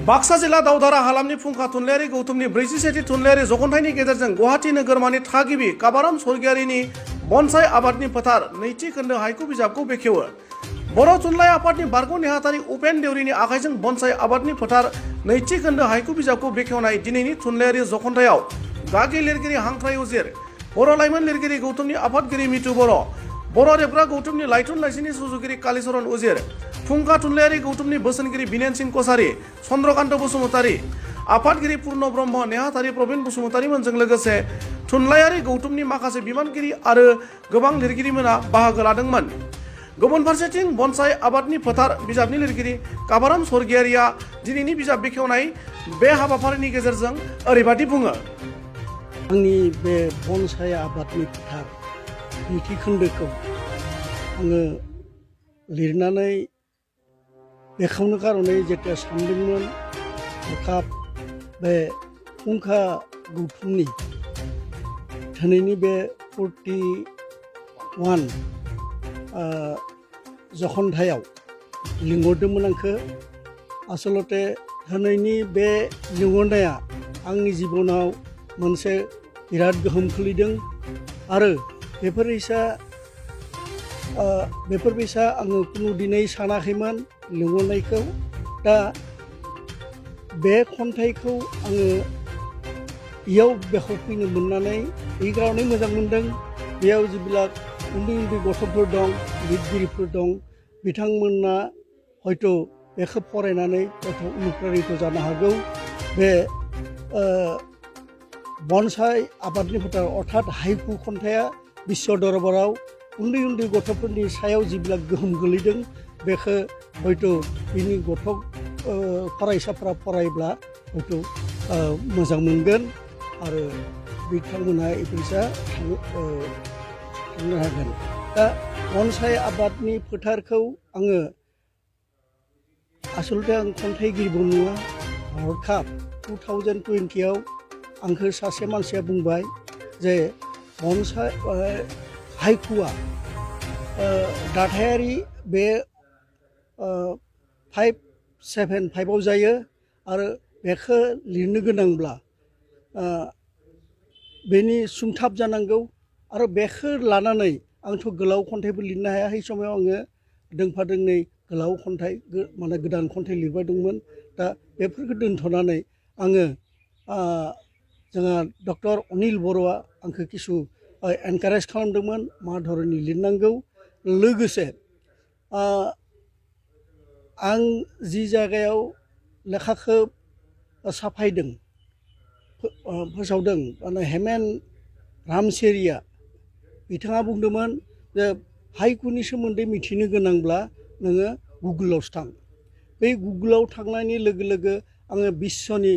बाक्सा जिल्ला दावधारा हालामनि फुंखा थुनलाइयारि गौथुमनि 47थि थुनलाइयारि जखनथाइनि गेजेरजों गुवाहाटी नोगोरमानि थागिबि काबाराम स्वर्गियारिनि बनसाइ आबादनि फोथार नैथि खोन्दो हाइकु बिजाबखौ बेखेवो। बर' थुनलाइ आफादनि बारग' नेहाथारि उपेन देउरिनि आखाइजों बनसाइ आबादनि फोथार नैथि खोन्दो हाइकु बिजाबखौ बेखेवनाय दिनैनि थुनलाइयारि जखनथाइयाव गागि लिरगिरि हांख्राय उजिर, बर' लाइमोन लिरगिरि गौथुमनि आफादगिरि मितु बर', बर' रेबग्रा गौथुमनि लाइथुन लाइसिनि सुजुगिरि कालिचरन उजिर, फुंखा थुनलाइयारि गौथुमनि बोसोनगिरि बिनेन सिंह कसारी, चन्द्रकान्त बसुमतारी, आफादगिरि पुर्ण ब्रह्म, नेहाथारि प्रबिन बसुमतारीमोनजों लोगोसे थुनलाइयारि गौथुमनि माखासे बिबानगिरि आरो गोबां लिरगिरिमोना बाहागो लादोंमोन। गुबुन फारसेथिं बनसाइ आबादनि फोथार बिजाबनि लिरगिरि काबाराम स्वर्गियारिया दिनैनि बिजाब बेखेवनाय बे हाबाफारिनि गेजेरजों ओरैबादि बुङो। आंनि बे बनसाइ आबादनि फोथार नैथि खोन्दोखौ आङो लिरनानै बेखेवनो कारणे जेथिया सानदोंमोन हरखाब बे फुंखा गौथुमनि दिनैनि बे 41 जखनथायाव लिंहरदोंमोन आंखो। आसलते दिनैनि बे लिंहरनाया आंनि जिबनाव मोनसे बिराद गोहोम खोलैदों आरो बेफोरबायसा आङो कुनु दिनै सानाखैमोन लिंहरनायखौ। दा बे खन्थाइखौ आङो इयाव बेखेवफैनो मोननानै এই कारणे मोजां मोनदों। बेयाव जिबिलाक उन्दै उन्दै गथ'फोर दं, लिरगिरिफोर दं, बिथांमोना हयथ' बेखौ फरायनानै अनुप्रानित जानो हागौ। बे बनसाइ आबादनि फोथार अर्थात हाइकु खन्थाइया विश्व दरबाराव उन्दै उन्दै गथ'फोरनि सायाव जिबिलाक गोहोम गोलैदों बेखौ हयथ' बिनि फरायसाफोरा फरायब्ला हयथ' मोजां मोनगोन आरो बिथांमोनहा एफोरसा थांनो हागोन। दा बनसाइ आबादनि फोथारखौ आङो आसलते आं खन्थाइगिरिबो नङा। हरखाब 2020 आंखौ सासे मानसिया बुंबाय जे बनसाइ हाइकुआ दाथायारि बे 575 जायो आरो बेखौ लिरनो गोनांब्ला बेनि सुंथाब जानांगौ आरो बेखौ लानानै आंथ' गोलाव खन्थाइबो लिरनो हाया। बै समाव आङो दोंफा दोंनै गोलाव खन्थाइ माने गोदान खन्थाइ लिरबाय दंमोन। दा बेफोरखौ दोनथ'नानै आङो जोंहा डक्टर अनिल बर'आ आंखौ किसु एनकारेज खालामदोंमोन मा धरननि लिरनांगौ। लोगोसे आं जि जायगायाव लेखाखौ साफायदों फोसावदों माने हेमेन रामसिरिया बिथाङा बुंदोंमोन जे हाइकुनि सोमोन्दै मिथिनो गोनांब्ला नोङो गुगोलावसो थां। बे गुगोलाव थांनायनि लोगो लोगो आङो बिश्वनि